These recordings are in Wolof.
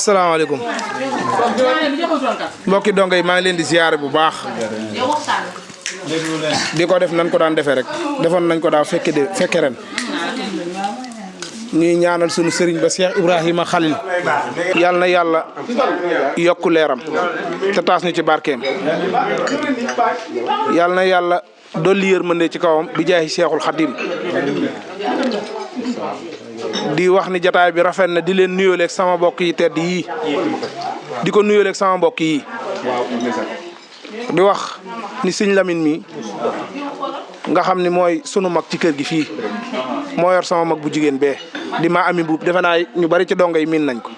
asalaamaaleykum mbokki donga yi maa ngi leen di ziyaare bu baax di ko def nan ko daan defee rek defoon nañ ko daaw fekke ren ñuy ñaanal sunu sëriñ ba Cheikh Ibrahima Khalil yàlla na yàlla yokku leeram te taas ñu ci barkeem yàlla na yàlla dolli yërmande ci kawam bi jaahi Cheikhul Khadim di wax ni jataay bi rafet na di leen nuyooleeg sama mbokk yi tedd yii di ko nuyooleeg sama mbokk yi di wax ni sëñ Lamine mi nga xam ni mooy sunu mag ci kër gi fii moo yor sama mag bu jigéen bee di ma ami buub defe naa ñu bari ci donga yi miin nañ ko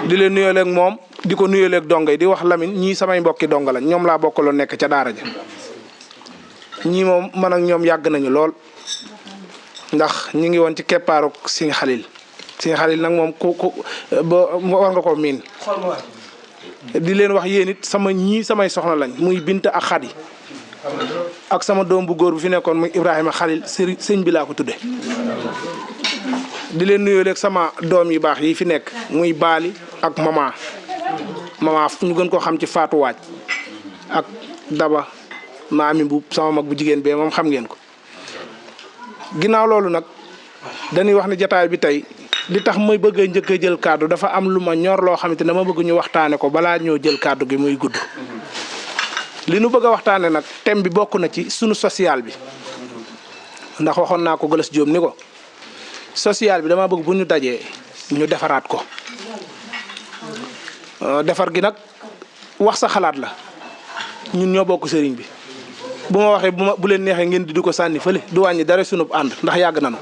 di leen nuyooleeg moom di ko nuyooleeg donga yi di wax Lamine ñii samay mbokki donga lañ ñoom laa bokkaloon nekk ca daara ja ñii moom man ak ñoom yàgg nañu lool ndax ñi ngi woon ci keppaaru Sëñ Xalil nag moom ku war nga ko miin di leen wax yéen it samay soxna lañ muy Binta ak Xadi ak sama doom bu góor bu fi nekkoon muy Ibrahima Khalil sëñ bi laa ko tudde di leen nuyoo léegi sama doom yu baax yi fi nekk muy Baali ak mama ñu gën koo xam ci Fatou Waaj ak Daba maami bu sama mag bu jigéen bee moom xam ngeen ko ginnaaw loolu nag dañuy wax ne jataay bi tey li tax may bëgg a njëkk a jël kàddu dafa am lu ma ñor loo xamante ne dama bëgg ñu waxtaane ko balaa ñoo jël kàddu gi muy gudd li nu bëgg a waxtaane nag thème bi bokk na ci sunu social bi ndax waxoon naa ko Gëlës Jóob ni ko social bi dama bëgg bu ñu dajee ñu defaraat ko defar gi nag wax sa xalaat la ñun ñoo bokk sëriñ bi bu ma waxee bu leen neexee ngeen di ko sànni fële du wàññi dara sunub ànd ndax yàgg nañu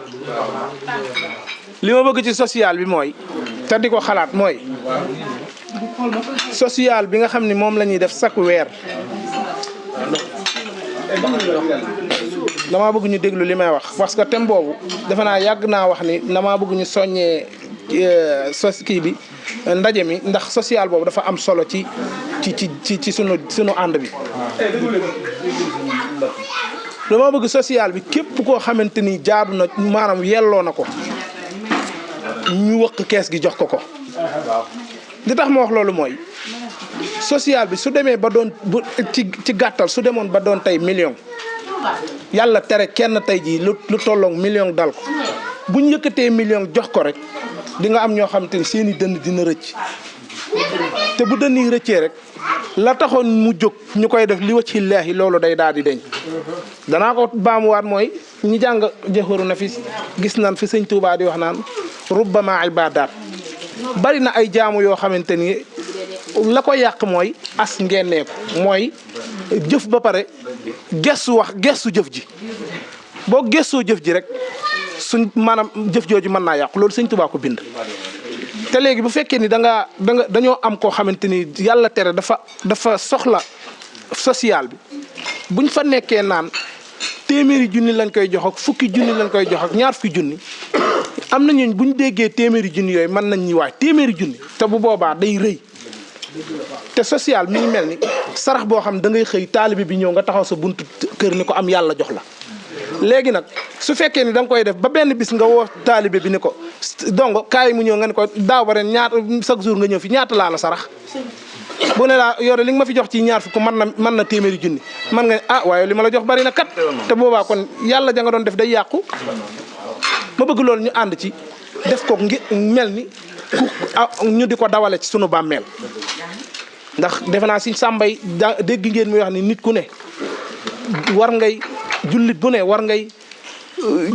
li ma bëgg ci social bi mooy te di ko xalaat mooy social bi nga xam ni moom la ñuy def chaque weer damaa bëgg ñu déglu li may wax parce que thème boobu defe naa yàgg naa wax ni damaa bëgg ñu soññee kii bi ndaje mi ndax social boobu dafa am solo ci sunu ànd bi. dama bëgg social bi képp koo xamante ni jaadu na maanaam yelloo na ko ñu wëq kees gi jox ko li tax ma wax loolu mooy social bi su demee ba doon ci gàttal su demoon ba doon tey million yàlla tere kenn tey jii lu tolloog million dal ko bu ñu yëkkatee million jox ko rek di nga am ñoo xamante ni seen i dënn dina rëcc te bu dënn yi rëccee rek la taxoon mu jóg ñu koy def li wacci laahi loolu day daal di deñ danaa ko baamuwaat mooy ñi jàng jëxëru na fi gis nan fi sëñ Tuubaa di wax naan rubbama ibaadaat bari na ay jaamu yoo xamante ni la ko yàq mooy as ngenneeku mooy jëf ba pare gestu jëf ji boo gestoo jëf ji rek suñ maanaam jëf jooju mën naa yàqu loolu sëñ Tuubaa ko bind te léegi bu fekkee ni dañoo am koo xamante ni yàlla tere dafa soxla social bi buñ fa nekkee naan téeméeri junni lañ koy jox ak fukki junni lañ koy jox ak ñaar fukki junni am na ñooñ buñ déggee téeméeri junni yooyu mën nañ ñi waay téeméeri junni te bu boobaa day rëy te social mi ngi mel ni sarax boo xam da ngay xëy taalibe bi ñëw nga taxaw sa buntu kër ni ko am yàlla jox la léegi nag su fekkee ni da nga koy def ba benn bis nga woo taalibe bi ni ko donc kaay mu ñëw nga ni ko daaw ba ren ñaata chaque jour nga ñëw fi ñaata laa la sarax bu ne laa yore li nga ma fi jox ci ñaar fukk mën na téeméeri junni man nga waaye li ma la jox bari na kat te boobaa kon yàlla ja nga doon def day yàqu ma bëgg loolu ñu ànd ci def ko ngi mel ni ñu di ko dawale ci sunu bàmmeel ndax defe naa si sàmbay dégg ngeen muy wax ni nit ku ne war ngay jullit bu ne war ngay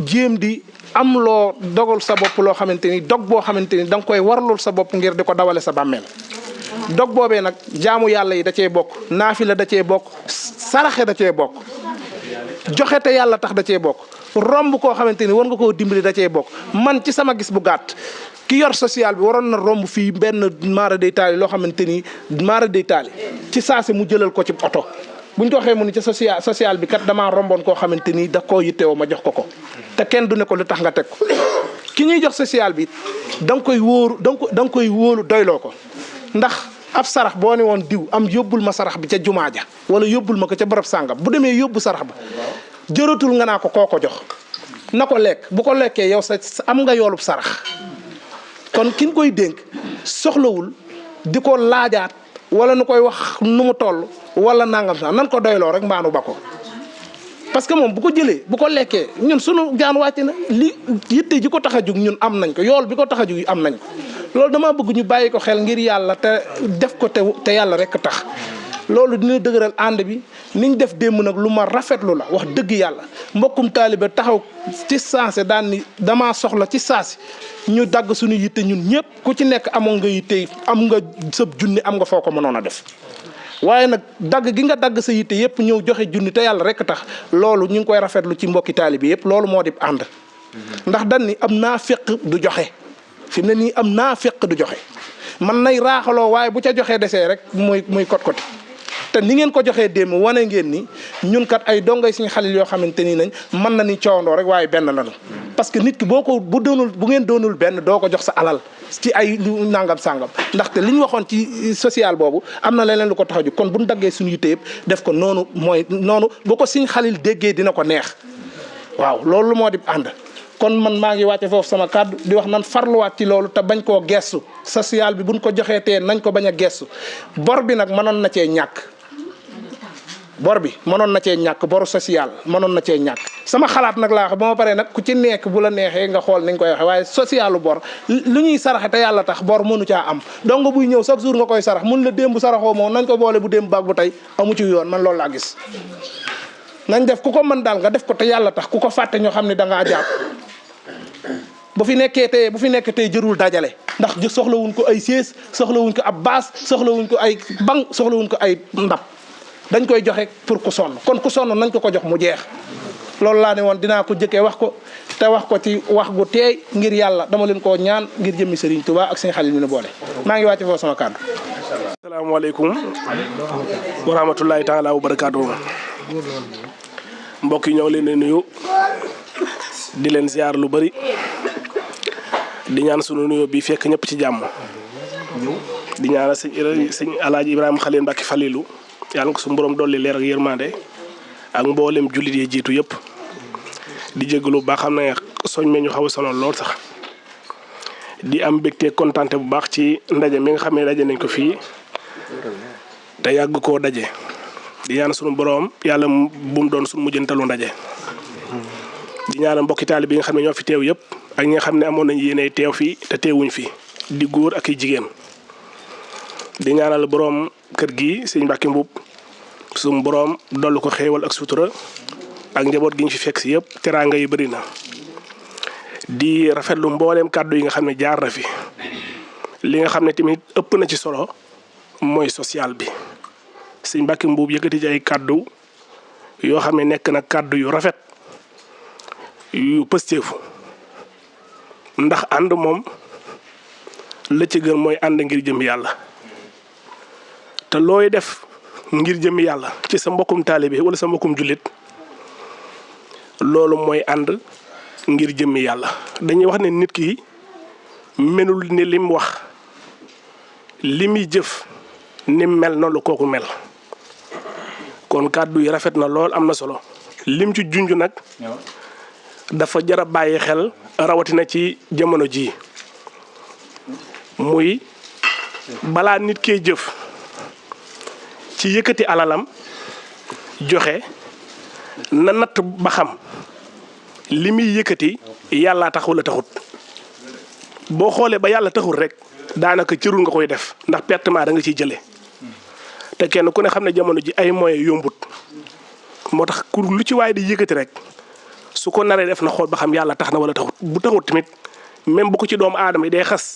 jéem di am loo dogal sa bopp loo xamante ni dog boo xamante ni da nga koy warlul sa bopp ngir di ko dawale sa bàmmeel dog boobee nag jaamu yàlla yi da cee bokk naafila da cee bokk saraxe da cee bokk joxe te yàlla tax da cee bokk romb koo xamante ni war nga koo dimbali da cee bokk man ci sama gis bu gàtt ki yor social bi waroon na romb fii benn maara day taali loo xamante ni maara day taali ci saase mu jëlal ko ci oto buñ ko waxee mu ni ci social bi kat damaa romboon koo xamante ni da koo yittewoo ma jox ko te kenn du ne ko lu tax nga teg ko ki ñuy jox social bi da nga koy wóoru da nga koy wóolu doyloo ko ndax ab sarax boo ne woon diw am yóbbul ma sarax bi ca jumaa ja wala yóbbul ma ko ca barab sàngam bu demee yóbbu sarax ba jëratul nga naa ko koo ko jox na ko lekk bu ko lekkee yow sa am nga yoolub sarax kon kin koy dénk soxlawul di ko laajaat wala nu koy wax nu mu toll wala nangam sax nan ko doyloo rek mbaanu ba ko parce que moom bu ko jëlee bu ko lekkee ñun sunu jaan wàcc na li yitte ji ko tax a jug ñun am nañ ko yool bi ko tax a jug am nañ ko loolu dama bëgg ñu bàyyi ko xel ngir yàlla te def ko te yàlla rek tax loolu dina dëgëral ànd bi niñ def démb nag lu ma rafetlu la wax dëgg yàlla mbokkum taalibe taxaw ci saase daan ni damaa soxla ci saasi ñu dagg suñu yitte ñun ñëpp ku ci nekk amoon nga yitte am nga sëb junni am nga foo ko mënoon a def waaye nag dagg gi nga dagg sa yitte yëpp ñëw joxe junni te yàlla rek tax loolu ñu ngi koy rafetlu ci mbokki taalibe yëpp loolu moo di ànd ndax dan ni am naa féq du joxe fi mu ne nii am naa féq du joxe man nay raaxaloo waaye bu ca joxee desee rek muy kot-koti te ni ngeen ko joxee démb wane ngeen ni ñun kat ay dongay suñu xalil yoo xamante ni nañ mën na ni coowandoo rek waaye benn lañu parce que nit ki bu ngeen doonul benn doo ko jox sa alal ci ay lu nangam sangam ndaxte li ñu waxoon ci social boobu am na leneen lu ko tax a jóg kon bu ñu daggee suñu yitte yëpp def ko noonu mooy noonu boo ko suñu xalil déggee dina ko neex waaw loolu moo di ànd. kon man maa ngi wàcce foofu sama kàddu di wax nan farluwaat ci loolu te bañ koo gestu social bi buñ ko joxee tee nañ ko bañ a gestu bor bi nag mënoon na cee ñàkk. bor bi mënoon na cee ñàkk boru social mënoon na cee ñàkk sama xalaat nag laa wax ba ma paree nag ku ci nekk bu la neexee nga xool ni nga koy waxee waaye socialu bor lu ñuy saraxe te yàlla tax bor mënu caa am donc buy ñëw chaque jour nga koy sarax mun la démb saraxoo moom nañ ko boole bu démb baag bu tey amu ci yoon man loolu laa gis. nañ def ku ko mën daal nga def ko te yàlla tax ku ko fàtte ñoo xam ne da ngaa jàpp bu fi nekk tey jërul dajale ndax soxlawuñ ko ay sées soxlawuñ ko ab baas soxlawuñ ko ay banc soxlawuñ ko ay ndab. dañ koy joxe pour ku sonn kon ku sonn nañ ko jox mu jeex loolu laa ne woon dinaa ko jëkkee wax ko te wax ko ci wax gu teey ngir yàlla dama leen koo ñaan ngir jëmmi Serigne Touba ak seen xalil mi nu boole maa ngi wàcce foofu sama kàddu. asalaamaaleykum wa rahmatulahi taala wa barakaatu. mbokk yi ñoo leen di nuyu di leen ziar lu bari di ñaan sunu nuyoo bi fekk ñëpp ci jàmm di ñaanal sëñ Alaaji Ibrahima Khalil Mbacke Falilou yàlla ko suñu borom dolli leer ak yërmande ak mboolem jullit yi jiitu yëpp di jégalu bu baax xam ne soñ me ñu xaw a sonal lool sax di am mbégte kontaante bu baax ci ndaje mi nga xam ne daje nañ ko fii te yàgg koo daje di ñaan suñu borom yàlla bu mu doon suñu mujjantalu ndaje. di ñaanal mbokki taalibe bi nga xam ne ñoo fi teew yëpp ak ñi nga xam ne amoon nañ yéene teew fii te teewuñ fi di góor ak i jigéen di ñaanal borom. kër gi sëñ Mbacke Mbuub suñu borom dollu ko xéewal ak sutura ak njaboot gi ñu fi fekk si yëpp teraanga yi bëri na di rafetlu mbooleem kàddu yi nga xam ne jaar na fi li nga xam ne tamit ëpp na ci solo mooy social bi sëñ Mbacke Mbuub yëkkati ci ay kàddu yoo xam ne nekk na kàddu yu rafet yu pësteefu ndax ànd moom la ci gën mooy ànd ngir jëm yàlla. te looy def ngir jëmi yàlla ci sa mbokkum taalibe wala sa mbokkum jullit loolu mooy ànd ngir jëmmi yàlla dañuy wax ne nit ki melul ni lim wax li muy jëf ni mel noonu la kooku mel kon kàddu yi rafet na lool am na solo lim ci junj nag dafa jar a bàyyi xel rawatina ci jamono ji muy balaa nit kee jëf ci yëkkati alalam joxe na natt ba xam li muy yëkkati yàlla taxul la taxut boo xoolee ba yàlla taxul rek daanaka cërul nga koy def ndax pertement da nga ciy jëlee te kenn ku ne xam ne jamono ji ay moyens yombut moo tax ku lu ci waaye di yëkkati rek su ko naree def na xool ba xam yàlla tax na wala taxut bu taxut tamit même bu ko ci doomu aadama yi day xas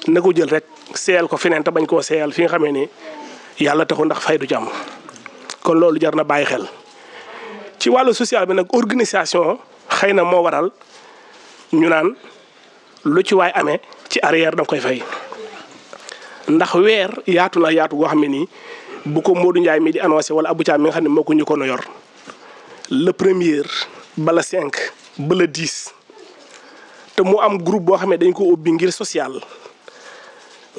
na ko jël rek seyal ko feneen te bañ koo seyal fi nga xamee ni yàlla taxul ndax fay du ci am kon loolu jar na bàyyi xel. ci wàllu social bi nag organisation xëy na moo waral ñu naan lu ci waay amee ci arrière danga koy fay ndax weer yaatu na yaatu goo xam ne nii bu ko Modou Ndiaye mi di annoncé wala Abou Thiam mi nga xam ne moo ko njëkkoon a yor le premier ba le 5 ba le 10 te mu am groupe boo xam ne dañ ko ubbi ngir social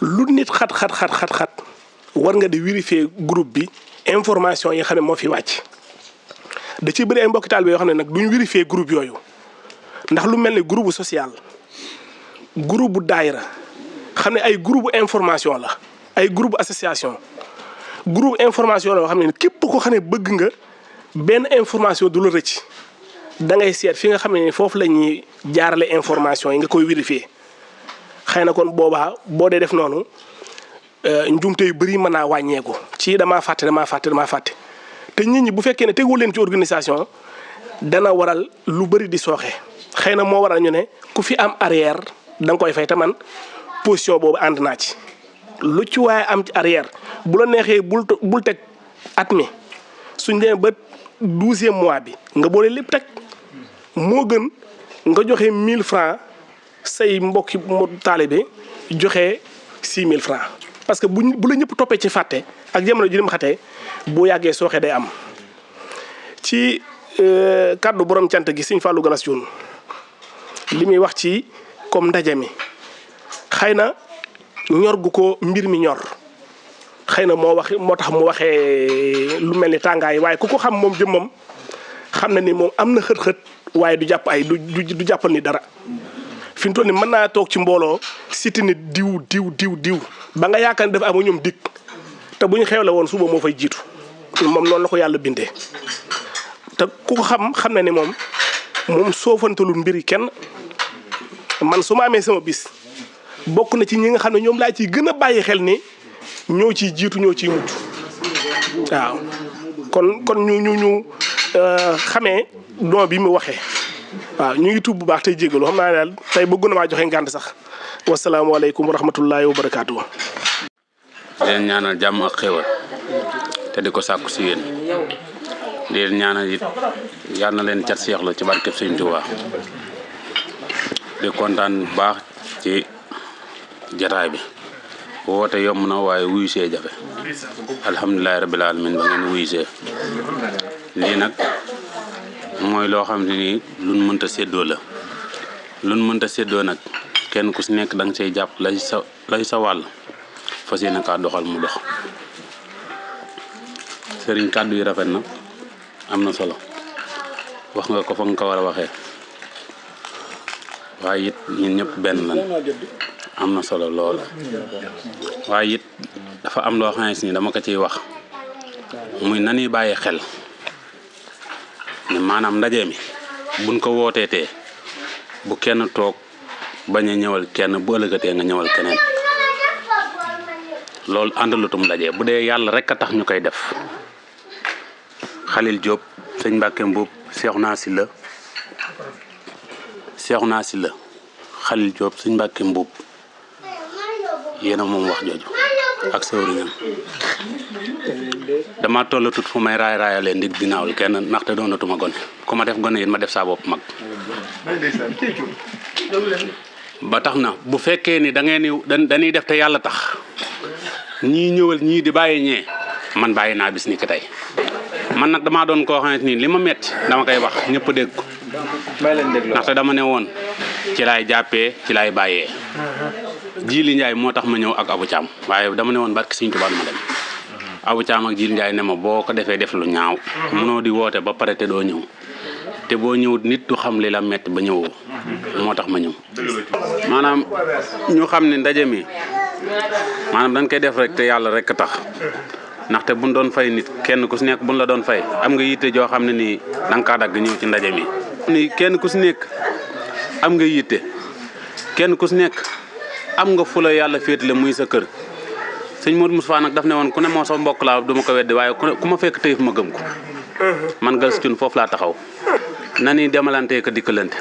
lu nit xat war nga di vérifier groupe bi information yi nga xam ne moo fi wàcc. da ciy bëri ay mbokki taalibe yoo xam ne nag duñ vérifier groupe yooyu ndax lu mel ne groupe social groupe bu daayira xam ne ay groupe information la ay groupe association groupe information la yoo xam ne képp ko xam ne bëgg nga benn information du la rëcc da ngay seet fi nga xam ne foofu la ñuy jaarale information yi nga koy vérifier xëy na kon boobaa boo dee def noonu njumte yu bëri mën naa wàññeeku ci damaa fàtte te nit ñi bu fekkee ne tegul leen ci organisation dana waral lu bëri di sooxe xëy na moo waral ñu ne ku fi am arrière da nga koy fay te man position boobu ànd naa ci lu ci waaye am ci arrière bu la neexee bul teg at mi suñ demee ba 12e mois bi nga boole lépp teg moo gën nga joxe 1000 francs say mbokki taalibe joxe 6000 francs parce que bu la ñëpp toppee ci fàtte ak jamono ji ni mu xatee bu yàggee sooxe day am ci kàddu borom cant gi Sëñ Fallou Galas Thioune li muy wax ci comme ndaje mi xëy na ñor gu ko mbir mi ñor xëy na moo tax mu waxee lu mel ni tàngaay waaye ku ko xam moom jëmmam xam na ni moom am na xët-xët waaye du jàpp du jàppal ni dara fi mu toll ni mën naa toog ci mbooloo siti ni diw ba nga yaakaar ne dafa am ñoom dikk te bu ñu xewle woon suba moo fay jiitu moom noonu la ko yàlla bindee te ku ko xam na ni moom soofantalul mbiri kenn man su ma amee sama bis bokk na ci ñi nga xam ne ñoom laa ciy gën a bàyyi xel ni ñoo ciy jiitu ñoo ciy mujj waaw kon ñu xamee don bi mu waxee waaw ñu ngi tuub bu baax tey jégalu xam naa daal tey bëggu na maa joxe ngànt sax wasalaamaaleykum wa rahmatullahi wa barakaatu. di leen ñaanal jàmm ak xéwal te di ko sàkku si yéen di leen ñaanal it yal na leen cat seexlu ci barkeb Sëñ Tuubaa di kontaan bu baax ci jataay bi woote yomb na waaye wuyu see jafe alhamdulilahi rabbil alamin ba ngeen wuyu see lii nag mooy loo xam ne nii luñ mënta séddoo la luñ mënta séddoo nag kenn ku si nekk da nga say jàpp lay sa wàll fas yéene kaa doxal mu dox sëriñ kàddu yi rafet na am na solo wax nga ko fa nga ko war a waxee waaye it ñun ñëpp benn lan am na solo lool waaye it dafa am loo xam ne dama ko ciy wax muy nani bàyyi xel ne maanaam ndaje mi buñ ko wooteetee bu kenn toog bañ a ñëwal kenn bu ëllëgatee nga ñëwal keneen loolu àndalutum ndaje bu dee yàlla rek a tax ñu koy def Khalil Diop sëñ Mbacke Mbuub Seexuna Silla Khalil Diop sëñ Mbacke Mbuub yéena moom wax jooju ak sawriñam dama tollatut fu may raaya leen di ginnaawul kenn ndaxte doonatuma gone ku ma def gone it ma def saa bopp mag ba tax na bu fekkee ni dañuy def te yàlla tax ñii ñëwal ñii di bàyyi ñee man bàyyi naa bis ni ki tey man nag damaa doon koo xamante ni li ma metti dama koy wax ñëpp dégg ko ndaxte dama ne woon ci laay jàppee ci laay bàyyee Jili Njaay moo tax ma ñëw ak Abou Thiam waaye dama ne woon barki Sëñ Tuubaa ma dem Abou Thiam ak Jili Njaay ne ma boo ko defee def lu ñaaw mënoo di woote ba pare te doo ñëw te boo ñëwut nit du xam li la metti ba ñëwoo moo tax ma ñëw maanaam ñu xam ne ndaje mi maanaam dañ koy def rek te yàlla rek tax ndaxte buñ doon fay nit kenn ku si nekk buñ la doon fay am nga yitte joo xam ne nii da nga kaa dagg ñëw ci ndaje mi ni kenn ku si nekk am nga yitte kenn ku si nekk am nga fu la yàlla féetale muy sa kër sëñ Modou Moustapha nag daf ne woon ku ne moo sa mbokk laa du ma ko weddi waaye ku ma fekk tey fu ma gëm ko man Galas Thioune foofu laa taxaw na ni demalantee ka dikkalante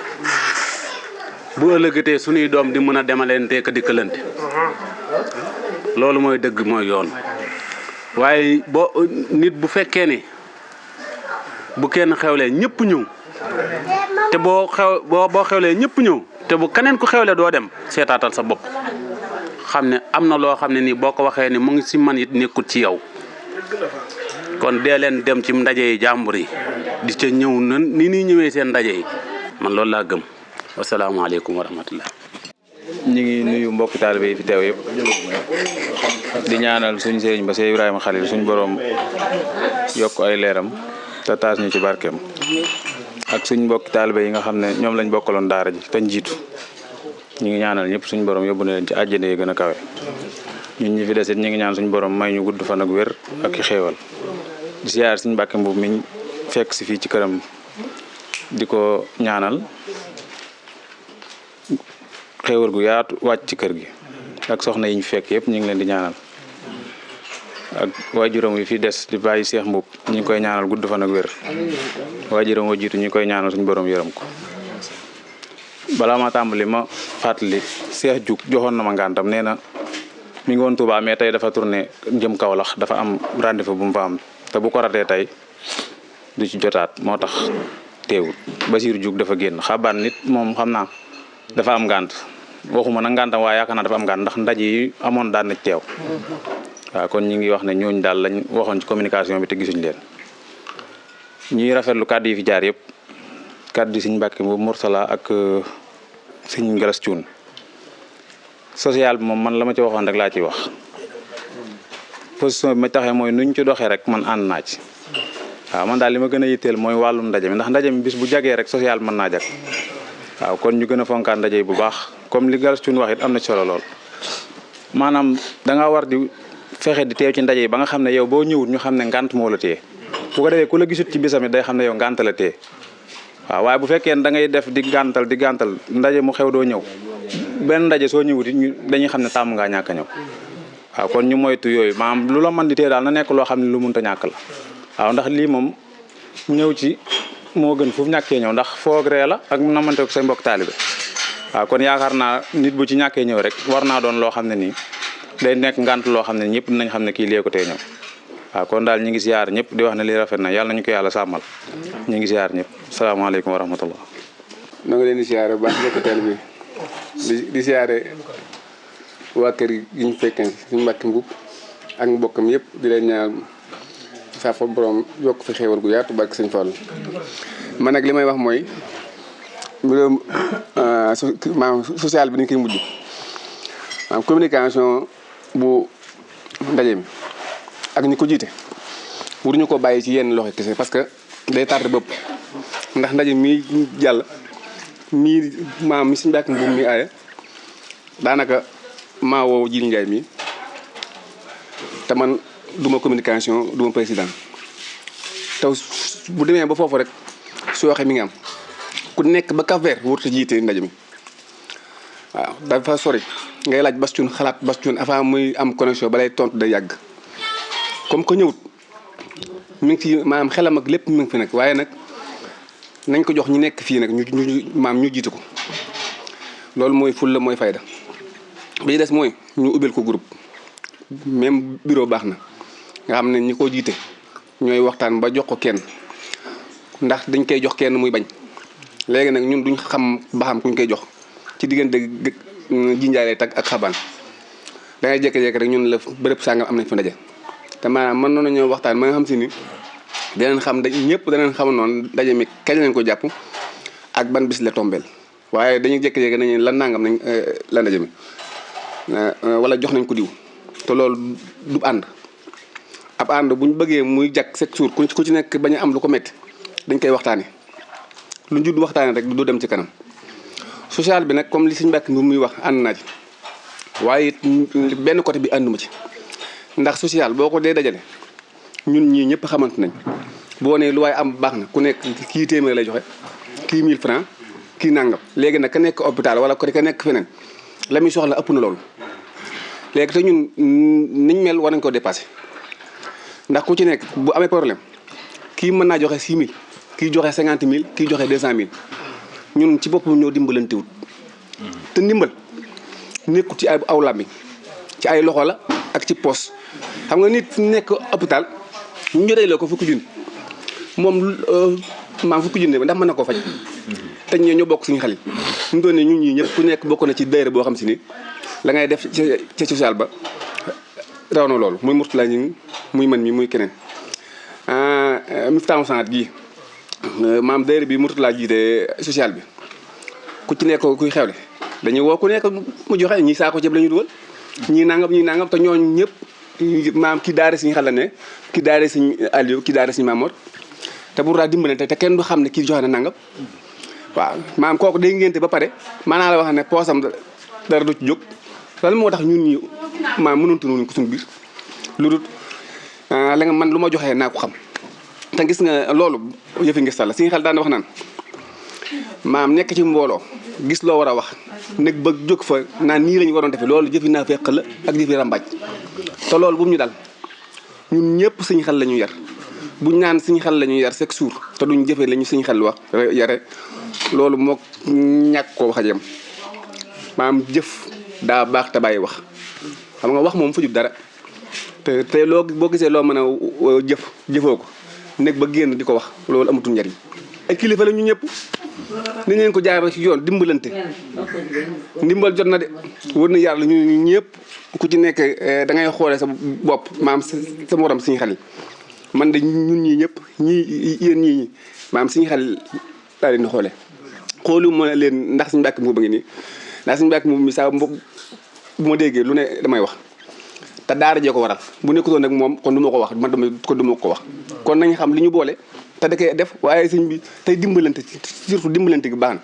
bu ëllëgatee suñuy doom di mën a demalantee ka dikkalante loolu mooy dëgg mooy yoon waaye nit bu fekkee ni bu kenn xewlee ñëpp ñëw te boo xewlee ñëpp ñëw te bu keneen ku xewle doo dem seetaatal sa bopp xam ne am na loo xam ne nii boo ko waxee ni mu ngi si man it nekkut ci yow kon dee leen dem ci ndaje yi jàmbur yi di ca ñëw ni ñuy ñëwee seen ndaje yi man loolu laa gëm wasalaamaaleykum wa rahmatullah ñu ngi nuyu mbokki taalibe yi fi teew yëpp di ñaanal suñ sëriñ ba Cheikh Ibrahima Khalil suñ borom yokk ay leeram te taas ñu ci barkeem ak suñ mbokki taalibe yi nga xam ne ñoom lañ bokkaloon daara ji te jiitu ñu ngi ñaanal ñëpp suñu borom yóbbu na leen ci àjjana yi gën a kawe ñun ñi fi desit ñu ngi ñaan suñu borom may ñu gudd fan ak wér ak i xéewal di siyaar suñu Mbàkke Mbuub mi fekk si fii ci këram di ko ñaanal xéewal gu yaatu wàcc ci kër gi ak soxna yi ñu fekk yëpp ñu ngi leen di ñaanal ak waajuram yi fi des di bàyyi Seex Mbuub ñu ngi koy ñaanal gudd fan ak wér waajuram wa jiitu ñu ngi koy ñaanal suñu borom yërëm ko balaa ma tàmbali ma fàttali Seex Juk joxoon na ma ngantam nee na mi ngi woon Touba mais tey dafa tourné jëm Kaolack dafa am rendez-vous bu mu fa am te bu ko ratee tey du ci jotaat moo tax teewul Basiir Juk dafa génn xabaan nit moom xam naa dafa am ngànt waxuma nag ngàntam waaye yaakaar naa dafa am ngànt ndax ndaje yi amoon daan na teew waaw kon ñu ngi wax ne ñooñu daal lañ waxoon ci communication bi te gisuñ leen ñuy rafetlu kàddu yi fi jaar yëpp kàddu yi Sëñ Mbàkke bu Mursala ak Sëñ Galas Cuun social bi moom man la ma ci waxoon rek laa ciy wax position bi ma taxee mooy nuñ ci doxee rek man ànd naa ci waaw man daal li ma gën a yitteel mooy wàllum ndaje mi ndax ndaje mi bis bu jagee rek social mën naa jag waaw kon ñu gën a fonkaan ndaje yi bu baax comme li Galas Cuun wax it am na ci solo lool maanaam danga war di fexe di teew ci ndaje yi ba nga xam ne yow boo ñëwut ñu xam ne ngànt moo la téye bu ko defee ku la gisut ci bisam it day xam ne yow ngànt la téye waaw waaye bu fekkee da ngay def di gàntal ndaje mu xew doo ñëw benn ndaje soo ñëwut it dañuy xam ne tàmm ngaa ñàkk a ñëw waaw kon ñu moytu yooyu maanaam lu la mën di téye daal na nekk loo xam ne lu mënta ñàkk la waaw ndax lii moom ñëw ci moo gën foofu ñàkkee ñëw ndax foog ree la ak namante ko say mbokk taalibe waaw kon yaakaar naa nit bu ci ñàkkee ñëw rek war naa doon loo xam ne nii day nekk ngànt loo xam ne ñëpp dinañ xam ne kii lee ko tey ñëw waaw kon daal ñu ngi siyaar ñëpp di wax ne lii rafet na yàlla nañu ko yàlla sàmmal ñu ngi siyaar ñëpp salaamaaleykum wa rahmatullah na nga leen di siyaare bu baax mbokk taalibe bi di siyaare waa kër yi ñu fekkee Sëñ Mbàkke Mbuub ak mbokkam yëpp di leen ñaan saa fa borom yokk fi xéewal gu yaatu barke Sëñ Fallu man nag li may wax mooy mbirum maanaam social bi dañ koy mujj maanaam communication bu ndaje mi ak ñi ko jiite waruñu ko bàyyi ci yenn loxo kese parce que day tardé bopp ndax ndaje mii jàll mii maam mi Sëñ Mbàkke Mbuub mi aaye daanaka maa woo Jili Njaay mi te man duma communication duma président te bu demee ba foofu rek su waxee mi ngi am ku nekk ba Cap-Vert warut a jiite ndaje mi waaw dafa sori ngay laaj Bas Cuun xalaat Bas Cuun avant muy am connexion balay tontu day yàgg comme que ñëwut mi ngi ci maanaam xelam ak lépp mi ngi fi nag waaye nag nañ ko jox ñi nekk fii nag ñu jiite ko loolu mooy fulla mooy fayda bi des mooy ñu ubbil ko groupe même bureau baax na nga xam ne ñi ko jiite ñooy waxtaan ba jox ko kenn ndax dañ koy jox kenn muy bañ léegi nag ñun duñ xam ba xam kuñ koy jox ci diggante jinjaay lay tag ak xabaan da ngay jékki-jékki rek ñun la bërëb sàngam am nañ fa ndaje te maanaam mën noonu ñoo waxtaan ma nga xam si ni danañ xam ñëpp danañ xam noonu ndaje mi kañ lañ ko jàpp ak ban bis la tombeel waaye dañuy jékki-jékki nañu lan nangam nañ la ndaje mi wala jox nañ ko diw te loolu du ànd ab ànd bu ñu bëggee muy jàkk chaque jour ku ci nekk bañ a am lu ko métti dañ koy waxtaane lu ñu waxtaane rek du dem ci kanam social bi nag comme li Sëñ Mbàkke Mbuub muy wax ànd naa ci waaye it benn côté bi ànduma ci ndax social boo ko dee dajale ñun ñii ñëpp xamante nañ boo nee lu waaye am baax na ku nekk kii téeméer lay joxe kii 1000 francs kii nangam léegi nag ka nekk hôpital wala ka nekk feneen la muy soxla ëpp na loolu léegi te ñun niñ mel war nañ ko dépassé ndax ku ci nekk bu amee problème kii mën naa joxe 6000 kii joxe 50000 kii joxe 200000 ñun ci boppam ñoo dimbalantewut te ndimbal nekkul ci ay aw làmmiñ ci ay loxo la ak ci poos xam nga nit nekk hôpital ñu jotee la ko fukki junni moom maam fukki junni ndax mën na koo faj te ñoo bokk suñu xel yi ñu doon ne ñun ñii ñëpp ku nekk bokk na ci daayira boo xam si ni la ngay def ca social ba raw na loolu muy Mourtala ñi muy man mi muy keneen Miftahul Sanat gii maam daayira bi Mourtala jiite social bi ku ci nekk kuy xewle dañuy woo ku nekk mu joxe ñii saako ceeb la ñu dugal ñii nangam te ñooñu ñëpp maam ki daare suñu xel la ne ki daare suñu Aliou ki daare suñu Mamour te bu raa dimbalante te kenn du xam ne kii joxe na nangam waaw maam kooku day ngénte ba pare maanaa la wax ne poosam dara du ci jóg lan moo tax ñun ñi maam mënantunuñ ko suñu biir lu dul la nga man lu ma joxee naa ko xam te gis nga loolu yëfi ngis la suñu xel daan wax naan maam nekk ci mbooloo gis loo war a wax nekk ba jóg fa naan nii lañu waroon defee loolu jëfi naa fekk la ak jëfi ràmbaaj te loolu bu mu ñu dal ñun ñëpp suñu xel la ñu yar buñ naan suñu xel la ñu yar chaque jour te duñ jëfee la ñu suñu xel wax yare loolu moo ñàkk koo wax a jëm maam jëf daa baax te bàyyi wax xam nga wax moom fajut dara te loo boo gisee loo mën a jëfoo ko nekk ba génn di ko wax loolu amatul njariñ ay kilifa la ñu ñëpp ni ngeen ko jaar ci yoon dimbalante ndimbal jot na de wër na yàlla ñu ñëpp ku ci nekk da ngay xoolee sa bopp maam sa morom suñu xel man de ñun ñii ñëpp ñii yéen ñii maam suñu xel laa leen di xoolee xoolu ma leen ndax suñu mbàkk mu ba ngi nii ndax suñu mbàkk mu mi saa bu ma déggee lu ne damay wax te daara jee ko waral bu nekkutoon nag moom kon du ma ko wax man damay kon du ma ko wax kon nañ xam li ñu boole te da koy def waaye sëñ bi tey dimbalante surtout dimbalante gi baax na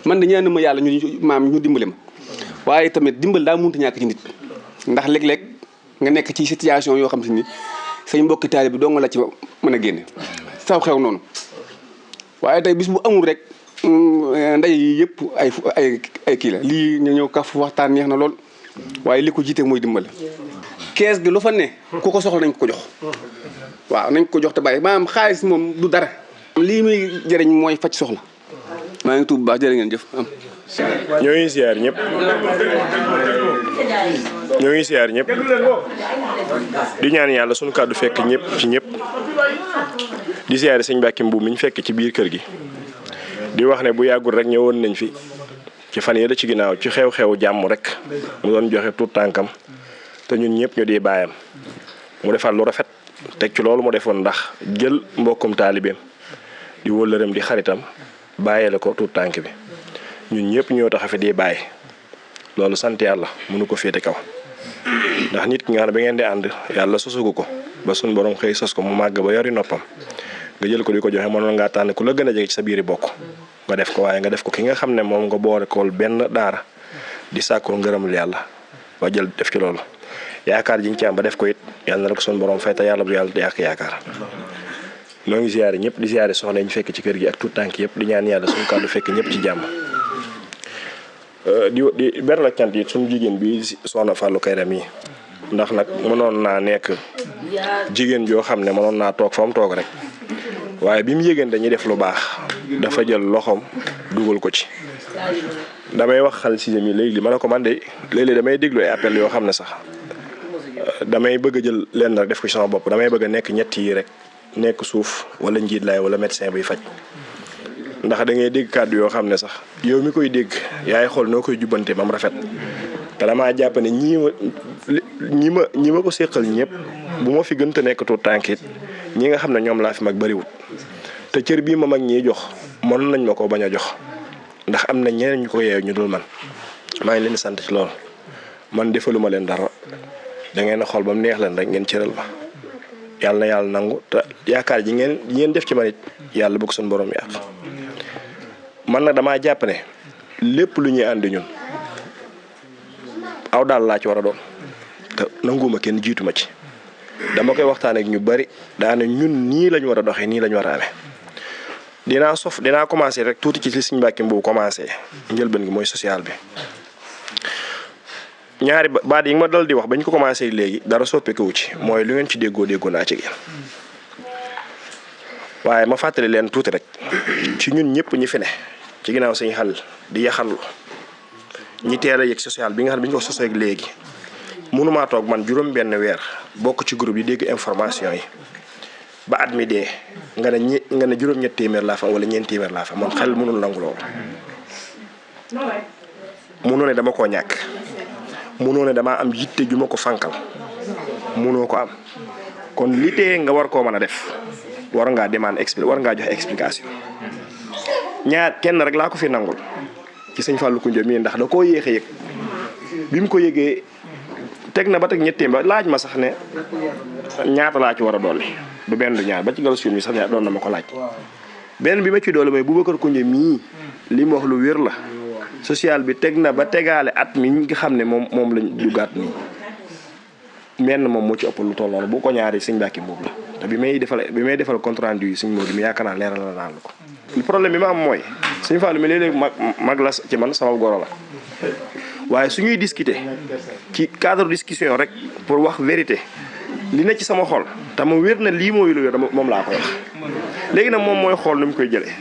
man de ñaan ma yàlla ñu maam ñu dimbale ma waaye tamit dimbal daa mënut a ñàkk ci nit ndax léeg-léeg nga nekk ci situation yoo xam si ni sañ mbokki taalibe bi doo nga la ci mën a génne saw xew noonu waaye tey bis bu amul rek ndey yi yëpp ay kii la lii ñu ñëw kaf waxtaan neex na lool waaye li ko jiite mooy dimbale kees gi lu fa ne ku ko soxla nañ ko jox waaw nañ ko jox te bàyyi maanaam xaalis moom du dara lii muy jëriñ mooy faj soxla maa ngi tuub bu baax jërë ngeen jëf am ñoo ngi siyaar ñëpp di ñaan yàlla suñu kàddu fekk ñëpp ci ñëpp di siyaare sëñ Mbàkke Mbuub mi ñu fekk ci biir kër gi di wax ne bu yàggul rek ñëwoon nañ fi ci fan yële ci ginnaaw ci xew-xewu jàmm rek mu doon joxe tuut tànkam te ñun ñëpp ñu di baayam mu defal lu rafet teg ci loolu mu defoon ndax jël mbokkum taalibeem di wëllëreem di xaritam bàyyee la ko tuut tànk bi ñun ñëpp ñoo tax a fi di bàyyi loolu sant yàlla mënu ko féete kaw ndax nit ki nga xam ne ba ngeen di ànd yàlla sosugu ko ba suñ borom xëy sos ko mu màgg ba yori noppam nga jël ko di ko joxe mënoon ngaa tànn ku la gën a jege ci sa biiri bokk nga def ko waaye nga def ko ki nga xam ne moom nga boole kool benn daara di sàkkul ngërëmul yàlla ba jël def ci loolu yaakaar ji nga ci am ba def ko it yàlla na rek suñ borom fay te yàlla bu yàlla di yàq yaakaar noo ngi ziyaare ñëpp di ziyaare soxna ñu fekk ci kër gi ak tout tànk yëpp di ñaan yàlla suñu kàddu fekk ñëpp ci jàmm di ber la cant yi suñu jigéen bi soxna Fallou Kayram yi ndax nag mënoon naa nekk jigéen joo xam ne mënoon naa toog fa mu toog rek waaye bi mu yégéen dañuy def lu baax dafa jël loxoom dugal ko ci damay wax xal si mi léegi li ma ne ko man de léeg-léeg damay déglu ay appel yoo xam ne sax damay bëgg a jël lenn rek def ko ci sama bopp damay bëgg a nekk ñett yi rek nekk suuf wala njiit laay wala médecin buy faj ndax da ngay dégg kàddu yoo xam ne sax yow mi koy dégg yaay xool noo koy jubbante mam rafet te damaa jàpp ne ñi ma ko séqal ñëpp bu ma fi gën te nekk tuut tànkit ñi nga xam ne ñoom laa fi mag bariwut te cër bii ma mag ñiy jox mën nañ ma ko bañ a jox ndax am na ñeneen ñu ko yeew ñu dul man maa ngi leen di sant ci loolu man defaluma leen dara da ngeen a xool ba mu neex leen rek ngeen cëral ma yàlla na yàlla nangu te yaakaar ji ngeen def ci man it yàlla bëgg suñu borom yàq man nag damaa jàpp ne lépp lu ñuy àndi ñun aw daal laa ci war a doon te nanguma kenn jiitu ma ci dama koy waxtaan ak ñu bari daane ñun nii lañ war a doxee nii lañ war a amee dinaa commencé rek tuuti ci li Sëñ Mbàkke Mbuub commencé njëlbeen gi mooy social bi ñaari baat yi nga ma dal di wax bañ ko commencé léegi dara soppeeku ci mooy lu ngeen ci déggoo naa ci génn waaye ma fàttali leen tuuti rek ci ñun ñëpp ñi fi ne ci ginnaaw Sëñ Xal di yaxanlu ñi teel a yëg social bi nga xam ne bi ñu ko sosee léegi mënumaa toog man juróom benn weer bokk ci groupe yi dégg information yi ba at mi dee nga ne juróom-ñett téeméer laa fa wala ñeent téeméer laa fa man xel mënul nangu loolu mënoo ne dama koo ñàkk mënoo ne damaa am yitte ju ma ko fankal mënoo ko am kon li tee nga war koo mën a def war ngaa war ngaa joxe explication kenn rek laa ko fi nangul ci Sëñ Fallou Koundié mii ndax da koo yéex a yëg bi mu ko yëgee teg na ba teg ñetteem ba laaj ma sax ne ñaata laa ci war a dolli du benn du ñaar ba ci galas yoon mi sax doon na ma ko laaj benn bi ma ci doole mooy Boubacar Koundié mii li mu wax lu wér la social bi teg na ba tegaale at mi nga xam ne moom lañ duggaat nii menn moom moo ci ëpp lu toll noonu bu ko ñaari sëñ Mbàkke Mbuub la te bi may defal compte rendu yi sëñ Modou mi yaakaar naa leeral la naan la ko. le problème bi ma am mooy sëñ Fallou mi léeg-léeg mag la ci man sama goro la waaye su ñuy discuter ci cadre discussion rek pour wax vérité li na ci sama xol te ma wér na lii mooy lu wér moom laa koy wax léegi nag moom mooy xool nu mu koy jëlee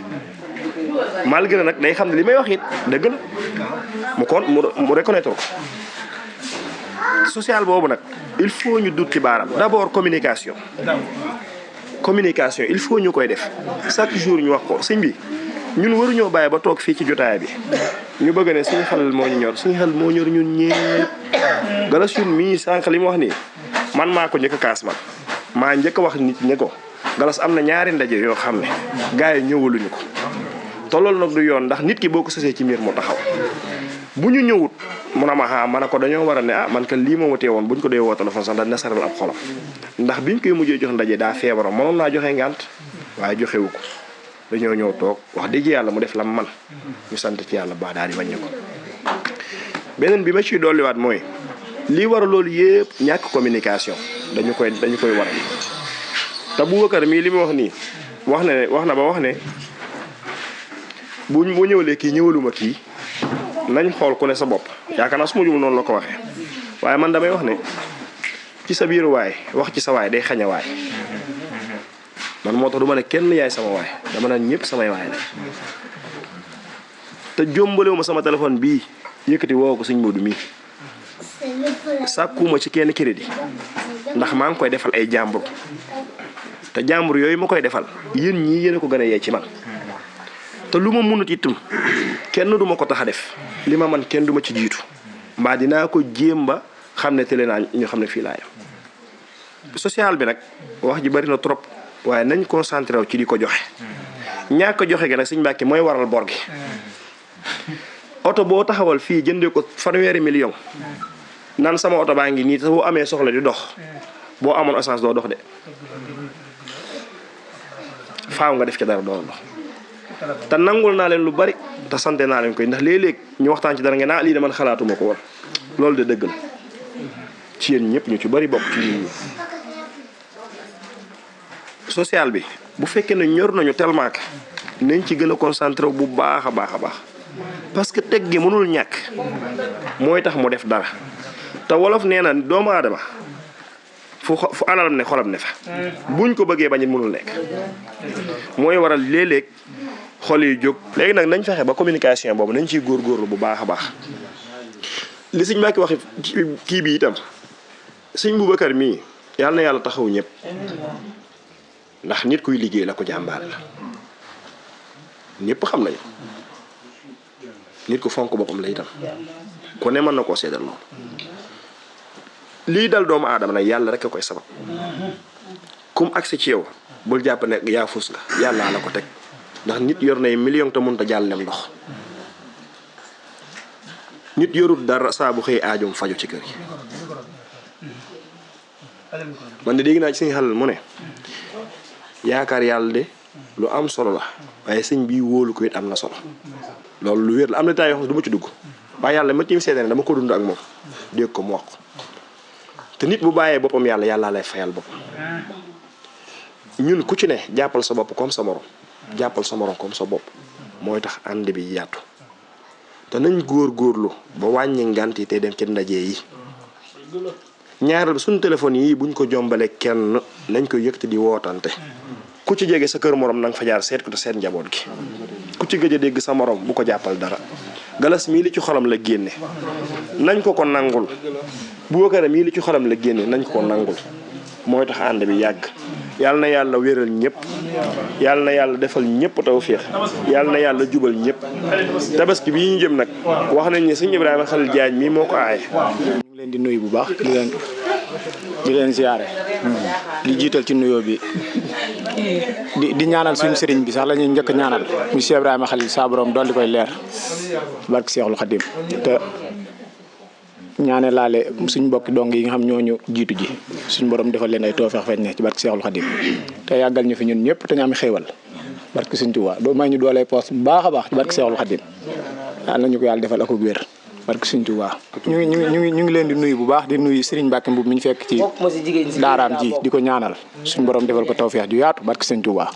malgré nag day xam ne li may wax it dëgg la mu reconnaître ko social boobu nag il faut ñu dut ci baaram d'abord communication il faut ñu koy def chaque jour ñu wax ko sëñ bi ñun waruñoo bàyyi ba toog fii ci jotaay bi ñu bëgg ne suñu xel moo ñu ñor suñu xel moo ñor ñun ñëpp Galas Thioune mii sànq li mu wax nii man maa ko njëkk a kaas man maa njëkk a wax nit ñi ko Galas am na ñaari ndaje yoo xam ne gars yi ñëwaluñu ko te loolu nag du yoon ndax nit ki boo ko sësee ci mbir mu taxaw bu ñu ñëwut mun a ma ne ko dañoo war a ne man ka lii moo ma teewoon bu ñu ko dee woo téléphone sax dañ na saral ab xolam ndax biñ koy mujjee jox ndaje daa feebaroon mënoon naa joxe ngànt waaye joxewu ko dañoo ñëw toog wax dëgg yàlla mu def la man ñu sant ci yàlla baax daal di wàññi ko. beneen bi ma ciy dolliwaat mooy lii war a loolu yëpp ñàkk communication dañu koy waral te Boubacar mii li mu wax nii wax na ba wax ne bu ñëwalee kii ñëwaluma kii nañ xool ku ne sa bopp yaakaar naa su ma jum noonu la ko waxee waaye man damay wax ne ci sa biir waay wax ci sa waay day xañe waay man moo tax du ma ne kenn yaay sama waay dama naan ñëpp samay waay la te jombalewu ma sama téléphone bii yëkkati woo ko sëñ Modou mii sàkkuma ci kenn crédit ndax maa ngi koy defal ay jàmbur te jàmbur yooyu ma koy defal yéen ñii yéen a ko gën a yee ci man te lu ma mënut itam kenn du ma ko tax a def li ma man kenn du ma ci jiitu mbaa dinaa ko jéem ba xam ne télé naa ñu xam ne fii laa yam social bi nag wax ji bari na trop waaye nañ concentré wu ci di ko joxe ñàkk joxe gi nag sëñ Mbàkke mooy waral bor gi oto boo taxawal fii jëndee ko fanweeri million naan sama oto baa ngi nii te boo amee soxla di dox boo amoon essence doo dox de faaw nga def ci dara doo dox te nangul naa leen lu bari te sante naa leen koy ndax léeg-léeg ñu waxtaan ci dara ngeen lii de man xalaatuma ko woon loolu de dëgg la ci yéen ñëpp ñu ci bari bokk ci nit ñi social bi bu fekkee ne ñor nañu tellement que nañ ci gën a concentré bu baax a baax a baax parce que teg gi mënul ñàkk mooy tax mu def dara te wolof nee na doomu aadama fu alalam ne xolam ne fa buñ ko bëggee bañ it mënul nekk mooy waral léeg-léeg xol yi jóg léegi nag nañ fexe ba communication boobu nañ ciy góorgóorlu bu baax a baax li sëñ Mbàkke waxi kii bi itam sëñ Boubacar mii yàlla na yàlla taxaw ñëpp ndax nit kuy liggéey la ko jàmbaar la ñëpp xam nañu nit ku fonk boppam la itam ku ne mën na koo seedal loolu lii dal doomu aadama nag yàlla rek a koy sabab kum agsi ci yow bul jàpp ne yaa fuus nga yàllaa la ko teg ndax nit yor nay million te mënut a jàllem ndox nit yorut dara saa bu xëy aajoom faju ci kër yi man de dégg naa ci suñu xalal mu ne yaakaar yàlla de lu am solo la waaye sëñ bii wóolu ko it am na solo loolu lu wér la am na taay yoo xam ne du ma ci dugg waaye yàlla ma tiim seede ne dama ko dund ak moom dégg ko mu wax te nit bu bàyyee boppam yàlla lay fayal boppam ñun ku ci ne jàppal sa bopp comme sa morom jàppal sa morom comme sa bopp mooy tax ànd bi yaatu te nañ góorgóorlu ba wàññi ngant yi te dem ci ndaje yi ñaareel suñu téléphone yi buñ ko jombale kenn nañ ko yëkkati di wootante ku ci jege sa kër morom na nga fa jaar seet ko te seet njaboot gi ku ci gëj a dégg sa morom bu ko jàppal dara Galas mii li ci xolam la génne nañ ko nangul Boubacar mii li ci xolam la génne nañ ko nangul mooy tax ànd bi yàgg yàlla na yàlla wéral ñëpp yàlla na yàlla defal ñëpp tawfeex yàlla na yàlla jubal ñëpp tabaski bii ñu jëm nag wax nañ ne sëñ Ibrahima Khalil Diagne mii moo ko aaye. ñu ngi leen di nuyu bu baax di leen ziare di jiital ci nuyoo bi di ñaanal suñu sëriñ bi sax la ñuy njëkk ñaanal monsieur Ibrahima Khalil saa borom dool di koy leer barke Seexul Xadim te ñaane laale suñ mbokki dong yi nga xam ñooñu jiitu ji suñ borom defal leen ay toofeex feeñ ne ci barke Seexul Xadim te yàggal ñu fi ñun ñëpp te ñu am xéewal barke Sëñ Tuubaa doo may ñu doolee poos bu baax a baax barke Seexul Xadim yal nañu ko yàlla defal ak wér barke Sëñ Tuubaa ñu ngi leen di nuyu bu baax di nuyu Serigne Mbacke Mbuub mi ñu fekk ci daaraam ji di ko ñaanal suñu borom defal ko tawfeex ju yaatu barke Sëñ Tuubaa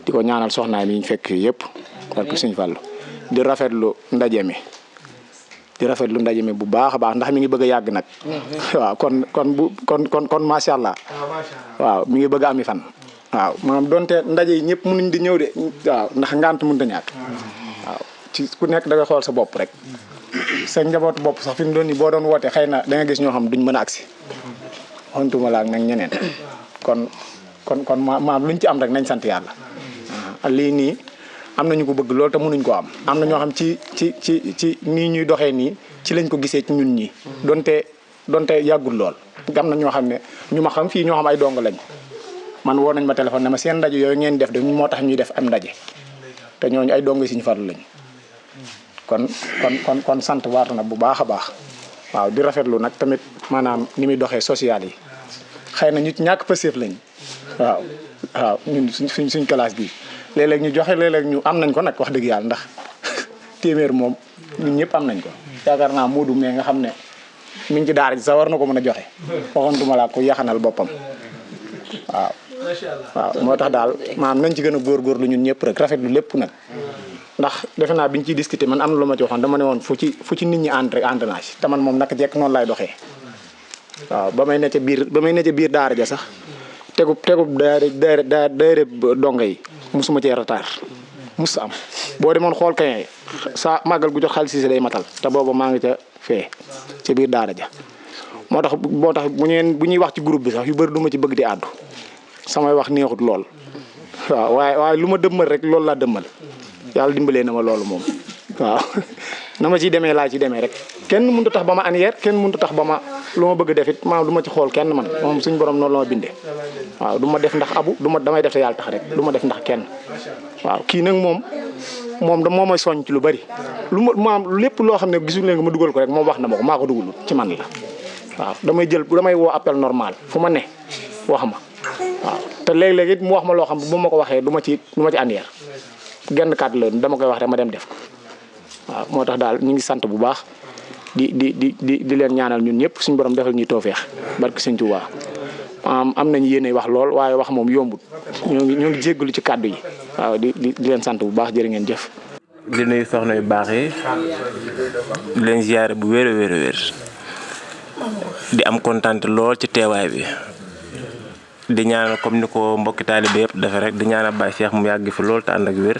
di ko ñaanal soxnaay mi ñu fekk yëpp barke Sëñ Fallu di rafetlu ndaje mi bu baax a baax ndax mi ngi bëgg a yàgg nag waaw kon macha allah waaw mi ngi bëgg a ami fan waaw maanaam donte ndaje yi ñëpp mënuñ di ñëw de waaw ndax ngant mënut a ñàkk waaw ci ku nekk da nga xool sa bopp rek sa njabootu bopp sax fi mu doon nii boo doon woote xëy na da nga gis ñoo xam duñ mën a agsi xontuma la ak nag ñeneen kon maam luñ ci am rek nañ sant yàlla lii nii am na ñu ko bëgg loolu te mënuñ ko am na ñoo xam ci nii ñuy doxee nii ci lañ ko gisee ci ñun ñi donte yàggul lool am na ñoo xam ne ñu ma xam fii ñoo xam ay dong lañ man woo nañ ma téléphone ne ma seen ndaje yooyu ngeen def de moo tax ñuy def am ndaje te ñooñu ay dong Sëñ Fallu lañ kon sant waatu na bu baax a baax waaw di rafetlu nag tamit maanaam ni muy doxee social yi xëy na ñu ñàkk passif lañ waaw ñun suñ classe bi léeg-léeg ñu joxe léeg-léeg ñu am nañ ko nag wax dëgg yàlla ndax téeméer moom ñun ñëpp am nañ ko yaakaar naa Moodu mais nga xam ne mi ngi ci daara ji sax war na ko mën a joxe waxantuma laa ko yaxanal boppam waaw moo tax daal maanaam nañ ci gën a góorgóorlu ñun ñëpp rek rafetlu lépp nag ndax defe naa biñ ciy discuter man am na lu ma ci waxoon dama ne woon fu ci nit ñi ànd naa ci te man moom naka jekk noonu laay doxee waaw ba may ne ca biir daara ja sax tegub daare donga yi musuma cee retard mus am boo demoon xool kañ sa màggal gu jox xaalis si day matal te booba maa ngi ca fee ca biir daara ja moo tax bu ñuy wax ci groupe bi sax yu bëri du ma ci bëgg di àddu samay wax neexut lool waaw waaye lu ma dëmmal rek loolu laa dëmmal yàlla dimbalee na ma loolu moom waaw na ma ciy demee laa ci demee rek kenn mënut a tax ba ma aniyeer kenn mënut a tax ba ma lu ma bëgg def it maanaam du ma ci xool kenn man moom suñu borom noonu la ma bindee waaw du ma def ndax abu damay def te yàlla tax rek du ma def ndax kenn waaw kii nag moom moo may soññ ci lu bari lu ma lépp loo xam ne gisul leen nga ma dugal ko rek moom wax na ma ko maa ko dugalul ci man la waaw damay woo appel normal fu ma ne wax ma waaw te léeg-léeg it mu wax ma loo xam bu ma ko waxee du ma ci aniyeer genn kàddu la dama koy wax rek ma dem def ko waaw moo tax daal ñu ngi sant bu baax di leen ñaanal ñun ñëpp suñu borom defal ñuy toofeex barke Sëñ Tuubaa am nañu yéene wax lool waaye wax moom yombut ñoo ngi jéggalu ci kàddu yi waaw di leen sant bu baax jërë ngeen jëf. di nuyu soxna yu baax yi di leen ziyaare bu wér a wér di am kontaan lool ci teewaay bi. di ñaanal comme ni ko mbokki taalibe yëpp dafa rek di ñaanal Baye Cheikh mu yàgg fi lool te ànd ak wér